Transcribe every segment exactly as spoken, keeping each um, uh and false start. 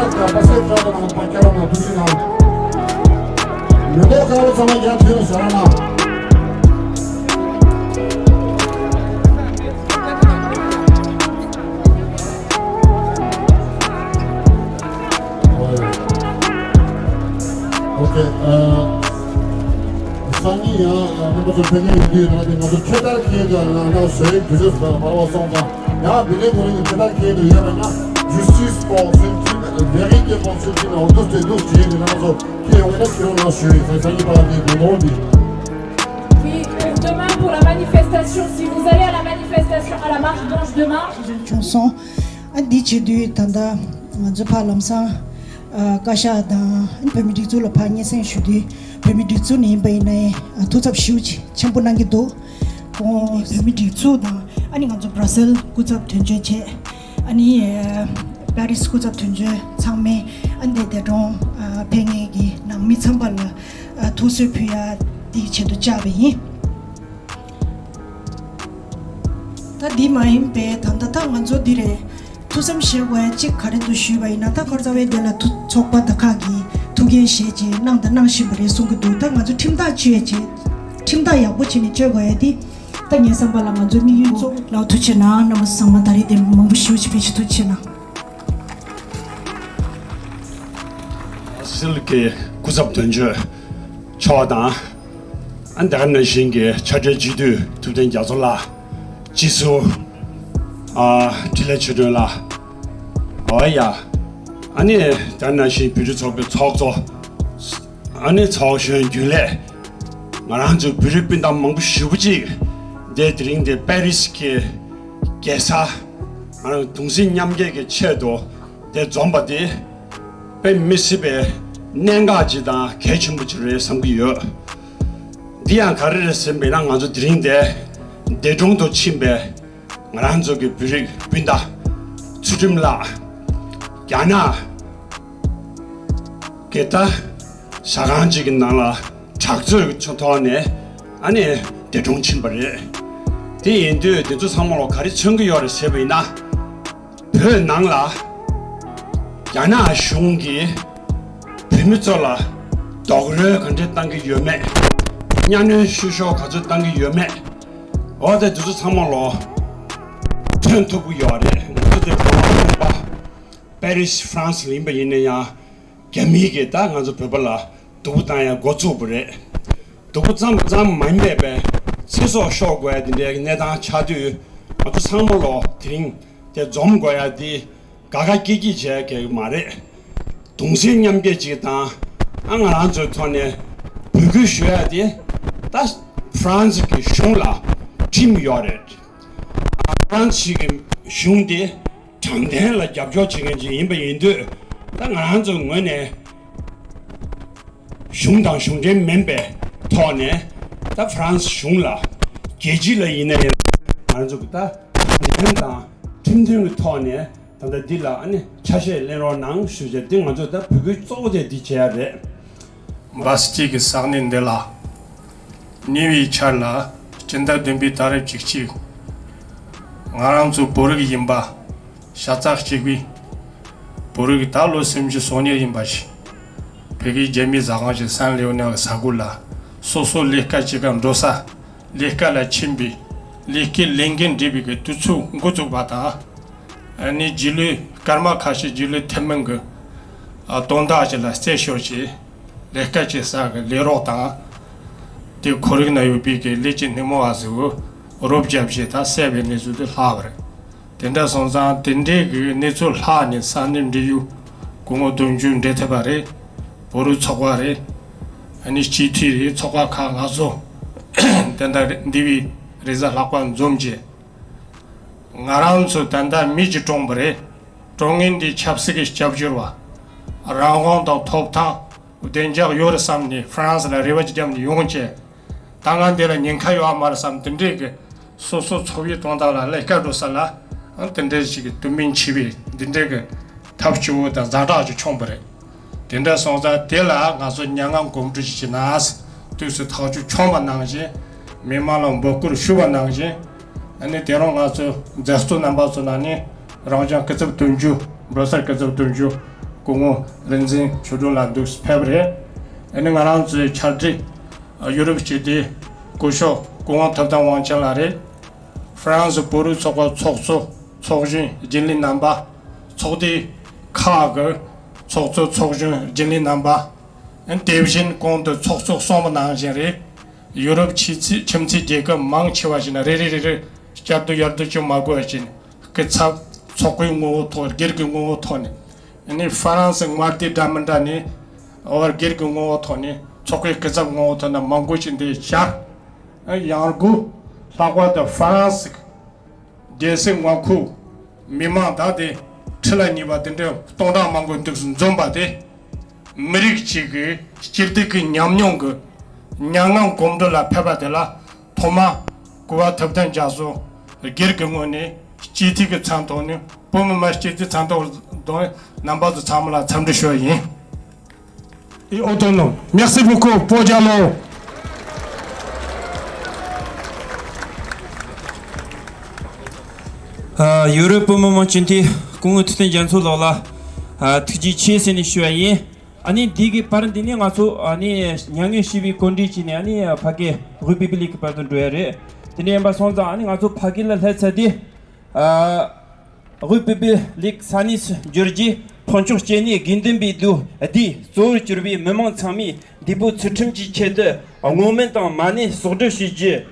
ཁྱེད་རང་ཚོ་པ་སེ་བཀྲ་ཤིས་བདེ་ལེགས་ཐུགས་རྗེ་གནང་། མི་ཐོག་ཁ་བ་ཚང་མ་རྒྱབ་དུས་ལ་ཞལ་ལག་གནང་། ཨོ་ཁེ། ཨ། སང་ཉིན་ཡང་རྣམ་པ་ཚོ་ཕེབས་མཁན་ཡིན་དུས་ང་ཚོ་ང་ཚོ་ཆེད་མཐར་ཁྱེད་ཚོ་ནང་ན་བཟོས་དུས་ཚོད་བར་བ་སོང་ཙང་ཡང་དེ་ནས་ཁོ་རང་གི་ཆེད་མཐར་ཁྱེད་ཚོ་ཡོད་པ་ན་ཇུ་སི་ཊིས་ཕོར་ཕིཕ་ཊིན། ལེ་རིག་གི་ཕོར་ཕིཕ་ཊིན་འོ་དུ་དེ་དུ་བྱེད་དེ་ང་ཚོ་ཁྱེད་ཡོང་ན་ཁྱེད་རང་ལ་ཞུ་ཡིན། སང་ཉིན་པ་དེ་དགོང་དགོང་འདི། Oui, pour demain, pour la manifestation, si vous allez à la manifestation, à la marche blanche demain, བྱུང་སོང་། ཨ་འདི་བྱེད་དུས་ད་ལྟ་ང་ཚོ་ཕར་ལམ་སང་ཨ་བཀའ་ཤག་དང་ཨ་བོད་མི་སྒྲིག་འཛུགས་ལ་ཕར་སྙན་སེང་ཞུ་དུས་བོད་མི་སྒྲིག་འཛུགས་ནས་ཡིན་པ་ཡིན་ནའི་ཨ་ཐུགས་འཚབ་ཞེ་པོ་ཅིག་ཆེན་པོ་གནང་གི་འདུག་ཁོང་བོད་མི་སྒྲིག་འཛུགས་དང་ཨ་ནི་ང་ཚོ་Brussels་སྐུ་ཚབ་དོན་གཅོད་བྱས། ཨ་ནི་ཨ་Paris་སྐུ་ཚབ་དོན་གཅོད་ཚང་མས་ཨ་ནི་འདས་གྲོངས་ཨ་ཕེབས་མཁན་གྱི་ནང་མི་ཚང་མ་ལ་ཨ་ཐུགས་གསོ་ཕུལ་ཡ་དེའི་ཆེད་དུ་བཅར་བ་ཡིན། ད་འདི་མ་ཡིན་པའི་ད་ལྟ་ད་ང་ཚོ་འདི་རེད། ཐུགས་བསམ་བཞེས་དགོས་ཡ་གཅིག་ག་རེ་འདུག་ཞུས་པ་ཡིན་ན། ད་ཁོ་རྩ་བའི་དེ་ལ་ཐུ་ཚོགས་པ་དག་ཁག་གིས་ཐུགས་འགན་བཞེས་བྱས་གནང་དང་གནང་བཞིན་པ་རེད་གསུང་གི་འདུག་ད་ང་ཚོ་ཁྲིམས་ཐག་གཅོད་ཡ་བྱས། ཁྲིམས་ཐག་ཡག་པོ་བྱས་ནས་གཅོད་དགོས་ཡ་དེ་ད་ངའི་བསམ་པ་ལ་ང་ཚོའི་དམིགས་ཡུལ་གཙོ་བོ། ལགས་ཐུགས་རྗེ་གནང་། རྣམ་པ་ཚང་མ་ད་རེས་དེ་མང་པོ་ཞེ་པོ་ཅིག་ཕེབས་ཤིག་ཐུགས་རྗེ་གནང་། སི་ལི་གི་སྐུ་ཚབ་དོན་གཅོད་མཆོག་དང་། ཨ་ནི་དེ་ག་ནང་བཞིན་གྱི་ཕྱག་སྦྲེལ་སྤྱི་འཐུས་ཐུབ་བསྟན་རྒྱ་མཚོ་ལགས། སྤྱི་ཟུར་ཨ་འཕྲིན་ལས་ཆོས་སྒྲོན་ལགས། འོ་ཡ། ཨ་ནི་དེ་ག་ནང་བཞིན་བོད་རིགས་ཚོགས་པའི་ཚོགས་གཙོ། ཨ་ནི་ཚོགས་གཞོན་རྒྱུན་ལས། ང་རང་ཚོའི་བོད་རིགས་སྤུན་ཟླ་མང་པོ་ཞེ་པོ་ཅིག་འདས་དེ་རིང་འདི་པེ་རིས་ཀྱི་རྒྱལ་ས་ང་རང་གདུང་སེམས་མཉམ་སྐྱེད་ཀྱི་ཆེད་དུ་འདིར་འཛོམས་པ་དེ་དཔེ་མི་སྲིད་པའི་གནད་འགག་ཅིག་དང་གལ་ཆེན་པོ་ཅིག་རེད་བསམ་གྱི་ཡོད། འདི་ཡང་ག་རེ་རེད་ཟེར་བས་ན། ང་ཚོ་དེ་རིང་འདིར་འདས་གྲོངས་དུ་ཕྱིན་པའི་ང་རང་ཚོ་གི་བོད་རིགས་སྤུན་ཟླ་ཚུལ་ཁྲིམས་ལགས་རྒྱ་ནག་གི་ད་ཟ་ཁང་ཅིག་གི་ནང་ལ་དྲག་རྩལ་གྱི་ཐོག་ནས་ཨ་ནི་འདས་གྲོངས་ཕྱིན་པ་རེད། དེ་ཡིན་དུས་འདི་ཚོ་ཚང་མ་ལ་ག་རེ་མཚོན་གྱི་ཡོད་རེད་ཟེར་བ་ཡིན་ན། བོད་ནང་ལ་རྒྱ་ནག་གཞུང་གིས་བོད་མི་ཚོ་ལ་རྡོག་རོལ་ག་འདྲས་བཏང་གི་ཡོད་མེད། གཉའ་གནོན་བཤུ་གཞོག་ག་ཚོད་བཏང་གི་ཡོད་མེད། འོ་དེ་འདི་ཚོ་ཚང་མ་ལ་ཐོན་ཐུབ་ཀྱི་ཡོད་རེད། ང་ཚོ་དེ་གོང་ལ་ཐོན་པ་པེ་རིས་ཧྥ་རན་སི་ལ་ཡིན་པ་ཡིན་ན་ཡང་། རྒྱ་མིས་ཀྱིས་ད་ང་ཚོ་བོད་པ་ལ་སྡུག་པོ་བཏང་ཡ་འགོ་བཙུགས་པ་རེད། སྡུག་པོ་ཙམ་ཙམ་མ་ཡིན་པའི་ཚེ་སྲོག་ཤོར་དགོས་ཡ་དེ་འདྲའི་གནས་སྟངས་ཆགས་དུས། ང་ཚོ་ཚང་མ་ལོ་དེ་རིང་དེ་འཛོམས་དགོས་ཡ་དེ་དགའ་དགའ་སྐྱིད་སྐྱིད་བྱས་ཀྱི་མ་རེད། གདུང་སེམས་མཉམ་སྐྱེད་ཅིག་དང་། ཨ་ང་རང་ཚོའི་ཐོག་ནས་འབོད་སྐུལ་ཞུ་ཡ་དེ་ད་ཧྥ་རན་སི་གི་གཞུང་ལ་ཁྲིམས་ཡོད་རེད། ཧྥ་རན་སི་གི་གཞུང་དེ་དྲང་བདེན་ལ་རྒྱབ་སྐྱོར་བྱེད་མཁན་ཅིག་ཡིན་པ་ཡིན་དུས། ད་ང་རང་ཚོའི་ངོས་ནས་གཞུང་དང་གཞུང་འབྲེལ་མིན་པའི་ཐོག་ནས་ད་ཧྥ་རན་སི་གཞུང་ལ་རྒྱལ་སྤྱི་ལ་ཡིན་ན་ཡང་ང་རང་ཚོ་གི་ད་དྲང་བདེན་དང་ཁྲིམས་མཐུན་གྱི་ཐོག་ནས་ད་ལྟ་འདི་ལ་ཨ་ནི་ཆ་ཤས་ལེན་རོགས་གནང་ཞུ་བྱས། འདི་ང་ཚོ་ད་འབོད་སྐུལ་གཙོ་བོ་དེ་འདི་བྱེད་ཡ་རེད། བྷ་སི་ཏི་གི་ས་གནས་འདི་ལ་ཉེ་བའི་ཆར་ལ་སྤྱི་ཟླ་བདུན་པའི་ཏ་རིག་བཅུ་གཅིག་ང་རང་ཚོ་བོད་རིགས་ཡིན་པ་ཤ་ཚ་གཅིག་པའི་བོད་རིགས་ད་ལོ་སུམ་ཅུ་སོ་གཉིས་ཡིན་པ་ཞིག་བོད་ཀྱི་རྒྱ་མིའི་ཟ་ཁང་ཞིག་སན་ལེའོ་ནེལ་གྱི་ས་ཁུལ་ལ་སོ་སོ་ལས་ཀ་བྱེད་གར་འགྲོ་ས་ལས་ཀ་ལ་ཕྱིན་པའི་ལས་ཀའི་ལས་འགན་སྒྲུབ་པའི་གི་དུས་ཚོད་འགོ་བཙུགས་པ་དང་། ཨ་ནི་རྗེས་ལུས་སྐར་མ་ཁ་ཤས་རྗེས་ལུས་ཐེངས་མང་གི་ཨ་དོན་དག་ཅིག་ལ་རྩད་ཤོར་བྱས། ལས་ཀ་བྱེད་ས་གི་ལས་རོགས་དང་། དེ་ཁོར་ཡུག་ན་ཡོད་པའི་གི་ལས་བྱེད་སྣེ་མོ་བ་ཟིག་རོབ་རྒྱབ་བྱས་ད་བསད་པའི་གནས་ཚུལ་དེ་ལྷག་པ་རེད། དེ་འདྲ་སོང་ཙང་དེ་འདྲའི་གི་གནས་ཚུལ་ལྷག་ནས་ས་གནས་འབྲེལ་ཡོད་སྐུ་ངོ་དོན་གཅོད་འབྲེལ་ཐེབས་པ་རེད། བོད་རིགས་ཚོགས་པ་རེད། ཨ་ནི་སྤྱི་འཐུས་རེད། ཚོགས་པ་ཁག་ང་ཚོ་དེ་འདྲ་འདི་བའི་རེས་གཟའ་ལྷག་པ་འཛོམས་བྱས། ང་རང་ཚོ་ད་ལྟ་མི་གཅིག་གྲོངས་པ་རེད། གྲོངས་མཁན་འདི་ཆབ་སྲིད་ཀྱི་སྐྱབས་བཅོལ་བ། རང་དབང་དང་ཐོབ་ཐང་བདེ་འཇགས་ཡོད་རེད་བསམ་ནས་ཧྥ་རན་སི་ལ་རེ་བ་ཅིག་བརྒྱབ་ནས་ཡོང་བྱས། ད་ང་འདི་ལ་ཉེན་ཁ་ཡོད་མ་རེད་བསམ་དེ་འདྲའི་གི་ སོ་སོ་འཚོ་བའི་དོན་དག་ལ་ལས་ཀ་འགྲོ་ས་ལ་ཨང་དེ་འདྲའི་ཞིག་གི་དུ་མིན་ཆེ་བའི་འདི་འདྲའི་གི་ཐབས་སྐྱོ་བོ་དང་ཛ་དྲག་ཅིག་བྱུང་བ་རེད། དེ་འདྲ་སོང་ཙང་དེ་ལ་ང་ཚོ་མྱ་ངམ་གོམ་བགྲོད་ཅིག་བྱས་ན། དུས་སུ་ཐག་གཅོད་བྱུང་བ་ནང་བཞིན། མི་མང་ལ་འབོད་སྐུལ་ཞུ་བ་ནང་བཞིན། ཨ་ནི་དེ་རིང་ང་ཚོ་མཛད་གཙོ་རྣམ་པ་ཚོ་ནང་ནས་རང་ལྗོངས་སྐུ་ཚབ་དོན་གཅོད། འབྲོག་སར་སྐུ་ཚབ་དོན་གཅོད་སྐུ་ངོ་རིག་འཛིན་ཆོས་སྒྲོན་ལགས་འདུག་ཕེབས་པ་རེད། ཨ་ནི་ང་རང་ཚོའི་ཕྱག་སྦྲེལ་ཡུ་རོབ་སྤྱི་བདེ་སྐུ་ཞབས་སྐུ་ངོ་ཐུབ་བསྟན་དབང་ཆེན་ལགས་རེད། ཧྥ་རན་སི་བོད་རིགས་ཚོགས་པ་ཚོགས་གཙོ་ཚོགས་གཞོན་རྒྱུན་ལས་རྣམ་པ། ཚོགས་སྡེ་ཁག་གི་ཚོགས་གཙོ་ཚོགས་གཞོན་རྒྱུན་ལས་རྣམ་པ། དེ་བཞིན་གོང་དུ་ཚོགས་གཙོ་གསུངས་པ་ནང་བཞིན་རེད། ཡུ་རོབ་ཁྱིམ་མཚེས་ཁྱིམ་མཚེས་རྒྱལ་ཁབ་མང་ཆེ་བ་ཞིག་ན་རེ་རེ་རེ་རེ་བསྐྱར་ཟློས་ཡར་ཟློས་བྱེད་མ་དགོས་པ་བཞིན་སྐུ་ཚབ་ཚོགས་པའི་ངོ་བོ་ཐོག་སྒེར་གྱི་ངོ་བོ་ཐོག་ནས། ཨ་ནི་ཧྥ་རན་སི་མངའ་སྡེ་འདྲ་མི་འདྲ་ནས་བར་སྒེར་གྱི་ངོ་བོ་ཐོག་ནས་ཚོགས་པའི་སྐུ་ཚབ་ངོ་བོ་ཐོག་ནས་མང་པོ་ཞིག་འདིར་བཅར། ཡང་སྒོས་ལྷག་པར་དུ་ཧྥ་རན་སི་རྒྱལ་སའི་མངའ་ཁུལ་མི་མང་དག་དེ་ཁྲི་ལ་ཉེ་བ་དེ་འདྲའི་སྟོང་ཕྲག་མང་པོ་འདུག་སུ་འཛོམས་པ་དེ། མི་རིགས་གཅིག་གི་སྤྱི་བདེ་གི་ཉམས་མྱོང་གི་མྱ་ངམ་གོམ་བགྲོད་ལ་ཕེབས་པ་དེ་ལ་ཐོག་མ་སྐུ་པར་ཐུབ་བསྟན་རྒྱ་མཚོ་སྒེར་གྱི་ངོས་ནས་སྤྱི་འཐུས་ཀྱི་མཚན་ཐོག་ནས་བོད་མི་མང་སྤྱི་འཐུས་མཚན་ཐོག་དང་རྣམ་པ་ཚོ་ཚང་མ་ལ་འཚམས་འདྲི་ཞུ་བ་ཡིན། Et autonome. Merci beaucoup, Paul Diallo. ཨ། ཡུ་རོབ་བོད་མི་མང་སྤྱི་འཐུས་སྐུ་ངོ་ཐུབ་བསྟན་རྒྱ་མཚོ་ལགས་ལ། ཨ། ཐུགས་རྗེ་ཆེ་ཟེར་ནས་ཞུ་བ་ཡིན། ཨ་ནི་འདི་གི་བར་འདི་ནས་ང་ཚོ་ཨ་ནི་མྱ་ངན་ཞུ་བའི་གོ་སྒྲིག་བྱས་ནས་ཨ་ནི་ཕ་གི་དབུས་བོད་པའི་ལིག་གི་བར་དུ་འགྲོ་ཡ་རེད། དེ་འདྲ་ཡིན་པ་སོང་ཙང་ཨ་ནི་ང་ཚོ་ཕ་གི་ལ་སླེབས་ཚར་དུས། ཨ། དབུས་བོད་པའི་ལིག་ས་གནས་སུ་འབྱོར་རྗེས་མཐུན་ཕྱོགས་གཅིག་ནས་དགེ་འདུན་པའི་འདུ་སྡེའི་གཙོ་བོར་གྱུར་པའི་མི་མང་ཚང་མས་འདས་པོ་ཚུལ་ཁྲིམས་ཀྱི་ཆེད་དུ་བསྔོ་སྨོན་དང་མ་ཎི་གསོག་སྒྲིག་ཞུས་རྗེས།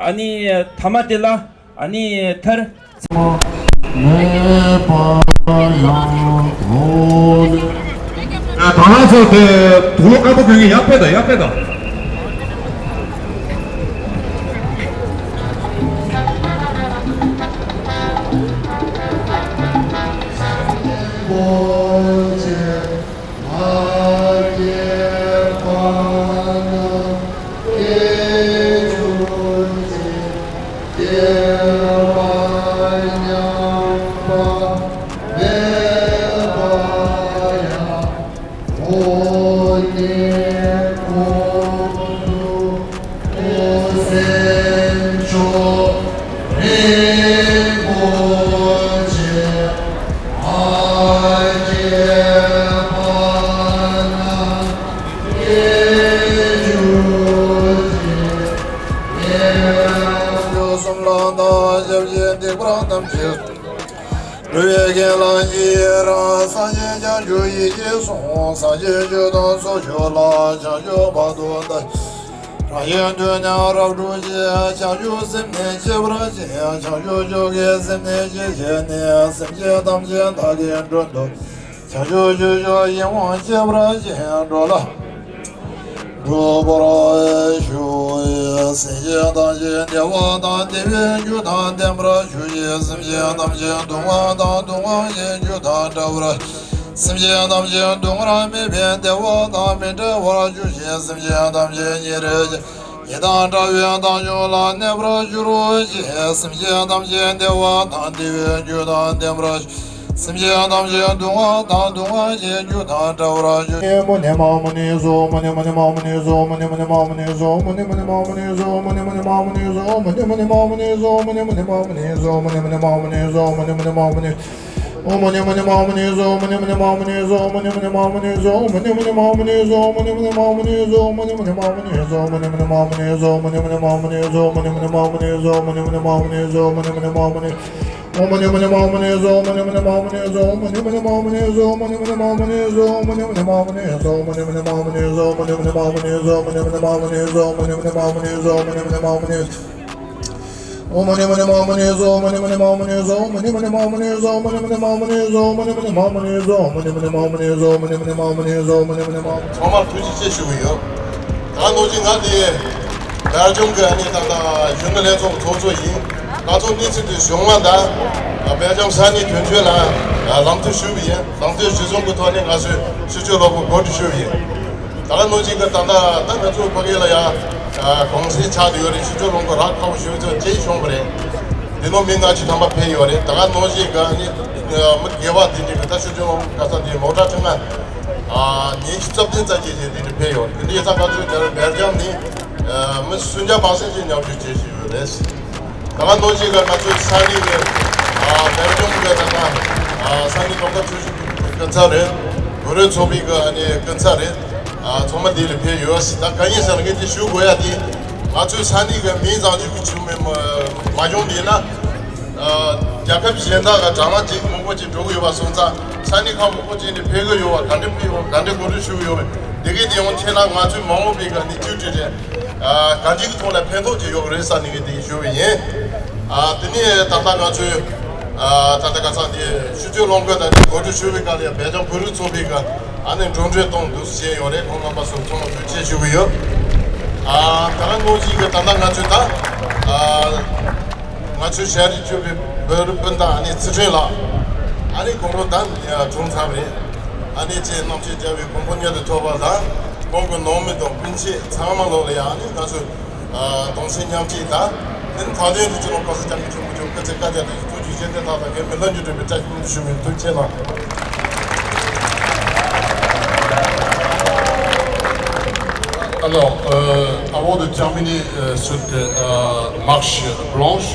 ཨ་ནི་མཐའ་མ་དེ་ལ་ཨ་ནི་མཐར། མེད་པ་ཡང་དོ། ད་ང་ཚོ་དེ་དུག་ལོག་དཀར་པོ་གྱོན་གྱི་ཡར་ཕེབས་དང་ཡར་ཕེབས་དང་། གསུམ་ལ་བདག་ཞབས་ཀྱི་སྡིག་པ་ཐམས་ཅད། འགྲོ་བའི་དགེ་ལ་ཡི་རང་སངས་རྒྱས་བྱང་ཆུབ་ཡིད་ཀྱིས་གསུངས། སངས་རྒྱས་ཆོས་དང་ཚོགས་མཆོག་ལ་བྱང་ཆུབ་བར་དུ་བདག་རང་གཞན་དོན་ནི་རབ་བསྒྲུབས་ཤིང་། བྱང་ཆུབ་སེམས་ནི་སྐྱེ་བར་བྱིན། བྱང་ཆུབ་མཆོག་གི་སེམས་ནི་སྐྱེད་བྱས་ནས། སེམས་ཅན་ཐམས་ཅད་བདག་གིས་མགྲོན་དུ། བྱང་ཆུབ་སྤྱོད་མཆོག་ཡིད་འོང་སྤྱད་པར་བྱིན། འགྲོ་ལ་འགྲོ་བར་ཞུ། སེམས་ཅན་ཐམས་ཅད་བདེ་བ་དང་བདེ་བའི་རྒྱུ་དང་ལྡན་པར་ཞུ་ཞིང་། སེམས་ཅན་ཐམས་ཅད་སྡུག་བསྔལ་དང་སྡུག་བསྔལ་གྱི་རྒྱུ་དང་བྲལ་བར། སེམས་ཅན་ཐམས་ཅད་སྡུག་བསྔལ་མེད་པའི་བདེ་བ་དང་མི་འབྲལ་བར་འགྱུར་ཞིང་། སེམས་ཅན་ཐམས་ཅད་ཉེ་རིང་ཉེ་དང་བྲལ་བའི་བདག་མཆོག་ལ་གནས་པར་འགྱུར་རོ་ཞེས། སེམས་ཅན་ཐམས་ཅད་བདེ་བ་དང་བདེ་བའི་རྒྱུ་དང་ལྡན་པར། སེམས་ཅན་ཐམས་ཅད་སྡུག་བསྔལ་དང་སྡུག་བསྔལ་གྱི་རྒྱུ་དང་བྲལ་བར་འགྱུར། མུ་ནེ་མ་མུ་ནེ་ཟོ། མུ་ནེ་མུ་ནེ་མ་མུ་ནེ་ཟོ། མུ་ནེ་མུ་ནེ་མ་མུ་ནེ་ཟོ། མུ་ནེ་མུ་ནེ་མ་མུ་ནེ་ཟོ། མུ་ནེ་མུ་ནེ་མ་མུ་ནེ་ཟོ། མུ་ནེ་མུ་ནེ་མ་མུ་ནེ་ཟོ། མུ་ནེ་མུ་ནེ་མ་མུ་ནེ་ཟོ། མུ་ནེ་མུ་ནེ་མ་མུ་ནེ་ཟོ། ཨོ་མུ་ནེ་མུ་ནེ་མ་མུ་ནེ་ཟོ། མུ་ནེ་མུ་ནེ་མ་མུ་ནེ་ཟོ། མུ་ནེ་མུ་ནེ་མ་མུ་ནེ་ཟོ། མུ་ནེ་མུ་ནེ་མ་མུ་ནེ་ཟོ། མུ་ནེ་མུ་ནེ་མ་མུ་ནེ་ཟོ། མུ་ནེ་མུ་ནེ་མ་མུ་ནེ་ཟོ། མུ་ནེ་མུ་ནེ་མ་མུ་ནེ་ཟོ། མུ་ནེ་མུ་ནེ་མ་མུ་ནེ་ཟོ། མུ་ནེ་མུ་ནེ་མ་མུ་ནེ་ཟོ། ཨོ་མུ་ནེ་མུ་ནེ་མ་མུ་ནེ་ཟོ། མུ་ནེ་མུ་ནེ་མ་མུ་ནེ་ཟོ། མུ་ནེ་མུ་ནེ་མ་མུ་ནེ་ཟོ། མུ་ནེ་མུ་ནེ་མ་མུ་ནེ་ཟོ། མུ་ནེ་མུ་ནེ་མ་མུ་ནེ་ཟོ། མུ་ནེ་མུ་ནེ་མ་མུ་ནེ་ཟོ། མུ་ནེ་མུ་ནེ་མ་མུ་ནེ་ཟོ། མུ་ནེ་མུ་ནེ་མ་མུ་ནེ་ཟོ། མུ་ནེ་མུ་ནེ་མ་མུ་ནེ་ཟོ། ཨོ་མུ་ནེ་མུ་ནེ་མ་མུ་ནེ་ཟོ། མུ་ནེ་མུ་ནེ་མ་མུ་ནེ་ཟོ། མུ་ནེ་མུ་ནེ་མ་མུ་ནེ་ཟོ། མུ་ནེ་མུ་ནེ་མ་མུ་ནེ་ཟོ། མུ་ནེ་མུ་ནེ་མ་མུ་ནེ་ཟོ། མུ་ནེ་མུ་ནེ་མ་མུ་ནེ་ཟོ། མུ་ནེ་མུ་ནེ་མ་མུ་ནེ་ཟོ། མུ་ནེ་མུ་ནེ་མ། ཚང་མར་ཐུགས་རྗེ་ཆེ་ཞུ་གི་ཡོད། ད་ནོར་གྱི་ང་དེ་བལ་ཇམ་གི་ཨ་ནི་ད་ལྟ་གཞོན་ནུ་ལྷན་ཚོགས་ཚོགས་གཙོ་ཡིན། ང་ཚོ་གནས་ཚུལ་དེ་བྱུང་བ་དང་བལ་ཇམ་ས་གནས་དོན་གཅོད་ལ་ལམ་སྟོན་ཞུས་པ་ཡིན། ལམ་སྟོན་ཞུས་སོང་གི་ཐོག་ནས་ང་ཚོས་ཕྱི་ཕྱོགས་ལོག་པར་གོ་སྒྲིག་ཞུས་པ་ཡིན། ད་ནོར་གྱི་ང་ད་ལྟ་ད་ང་ཚོ་ཕ་གི་ལ་ཡ། གོང་སེང་ཆགས་ཡོད་རེད། ཆུ་ཚོད་རླུང་འཁོར་རག་ཁག་པོ་ཞེ་པོ་ཅིག་བྱུང་བ་རེད། འདི་ནང་མི་ལྔ་བཅུ་ཐམ་པ་ཕེབས་ཡོད་རེད། ད་ག་ནང་བཞིན་ག་ནི་མི་སྒེར་པ་དེ་འདྲ་གི་ད་ཆུ་ཚོད་རླུང་འཁོར་ག་ས་དེ་མོ་ཊ་ཁྲི་ལྔ་ཉི་ཤུ་རྩ་བདུན་ཙམ་ཅིག་བྱས་དེ་འདྲ་ཕེབས་ཡོད་རེད། དེ་འདྲ་ཡིན་ཙང་ང་ཚོའི་དེར་སྦེལ་ཇམ་ནི་མི་སུམ་བརྒྱ་མ་ཟིན་ཅིག་མཉམ་ཞུགས་བྱེད་བཞིན་ཡོད་རེད། ད་ག་ནང་བཞིན་ག་ང་ཚོའི་ས་གནས་ཀྱི་སྦེལ་ཇམ་གི་ད་ལྟ་ས་གནས་རྫོང་བདག་ཚོགས་ཆུང་གི་སྐུ་ཚབ་རེད། བོད་རིགས་ཚོགས་པའི་གི་ཨ་ནི་སྐུ་ཚབ་རེད། ཚང་མ་འདི་ལ་ཕེབས་ཡོད། ད་ག་ཡིན་ཟེར་ན་ངས་འདི་ཞུ་དགོས་ཡ་དེ་ང་ཚོའི་ས་གནས་ཀྱི་མིང་ཙམ་ཞིག་གི་ཆུ་མེད་མ་བྱུང་དེ་ན། རྒྱལ་ཁབ་གཞན་དག་གི་དྲ་ལམ་ཅིག་མང་པོ་ཅིག་འགྲོ་གི་ཡོད་པ་སོང་ཙང་ས་གནས་ཁག་མང་པོ་ཅིག་ནས་ཕེབས་གི་ཡོད་པ། ག་འདྲ་ཕེབས་ཡོད་པ། ག་འདྲ་གོ་སྒྲིག་ཞུ་གི་ཡོད་པ། འདི་གའི་དེ་ཡང་ཁྱེད་རང་ང་ཚོའི་མ་འོངས་པའི་ག་ནི་བཅུད་སྒྲིལ་རེད། གང་ཅིའི་ཐོག་ལ་ཕན་ཐོགས་ཅིག་ཡོད་རེད་བསམ་ནས་ངས་འདི་ཞུ་བ་ཡིན། དེ་ནས་ད་ལྟ་ང་ཚོས་ད་ལྟ་ཁ་སང་འདི་ཆུ་ཚོད་རླུང་འཁོར་དང་འདི་གོ་སྒྲིག་ཞུ་བའི་སྐབས་ལ་སྦེལ་ཇམ་བོད་རིགས་ཚོགས་པའི་གི་ཨ་ནི་འགྲོ་གྲོན་གཏོང་འདུག་བྱས་ཡོད་རེད། ཁོང་རྣམ་པ་ཚོ་ཚང་མ་ཐུགས་རྗེ་ཆེ་ཞུ་གི་ཡོད། ད་ལྟ་ནང་བཞིན་གི་ད་ལྟ་ང་ཚོས་ད་ང་ཚོའི་ཞལ་རས་བཅོས་པའི་བོད་རིགས་སྤུན་ཟླ་ཨ་ནི་ཚེ་བརྟན་ལགས་ཨ་ནི་དགུང་ལོ་ད་གྲོངས་ཚར་བ་རེད། ཨ་ནི་ཚེ་རྣམ་ཤེས་བརྒྱ་པའི་གོ་འཕང་མྱུར་དུ་ཐོབ་པ་དང་ཁོང་གི་ནང་མི་དང་སྤུན་མཆེད་ཚང་མ་ལོག་ལ་ཡང་ཨ་ནི་ང་ཚོས་གདུང་སེམས་མཉམ་སྐྱེད་དང་དེ་ནི་ད་དུང་དུ་ཅི་ལོ་གོ་ས་ཅང་གི་ཆུ་མུ་ཆུ་སྐུ་ཚེ་བསྐལ་བརྒྱར་བརྟན་ཞིང་ཐུགས་རྗེ་ཆེ། དེ་དག་དང་འགལ་མེད་ལྷ་མྱུར་འགྲུབ་པའི་བཀྲ་ཤིས་ཤིས་ཞུ་བའི་ཐུགས་རྗེ་ཆེ་གནང་། Alors, euh, avant de terminer euh, cette euh, marche blanche,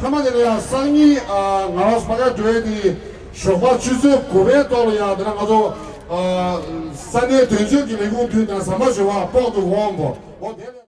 ཐ་མ་དེ་ལ་ཡང་སང་ཉིན་ང་རང་ཚོ་ཕ་ག་འགྲོ་ཡས་དེ་ཞོགས་པ་ཆུ་ཚོད་དགུ་པའི་ཐོག་ལ་ཡང་དེ་ན་ང་ཚོ་ས་གནས་དོན་གཅོད་ཀྱི་ལས་ཁུངས་དུས་དང་ཟམ་པ་ཞོ་བ་པོག་ཏུ་འོང་བོ་འོ་དེ་ལ།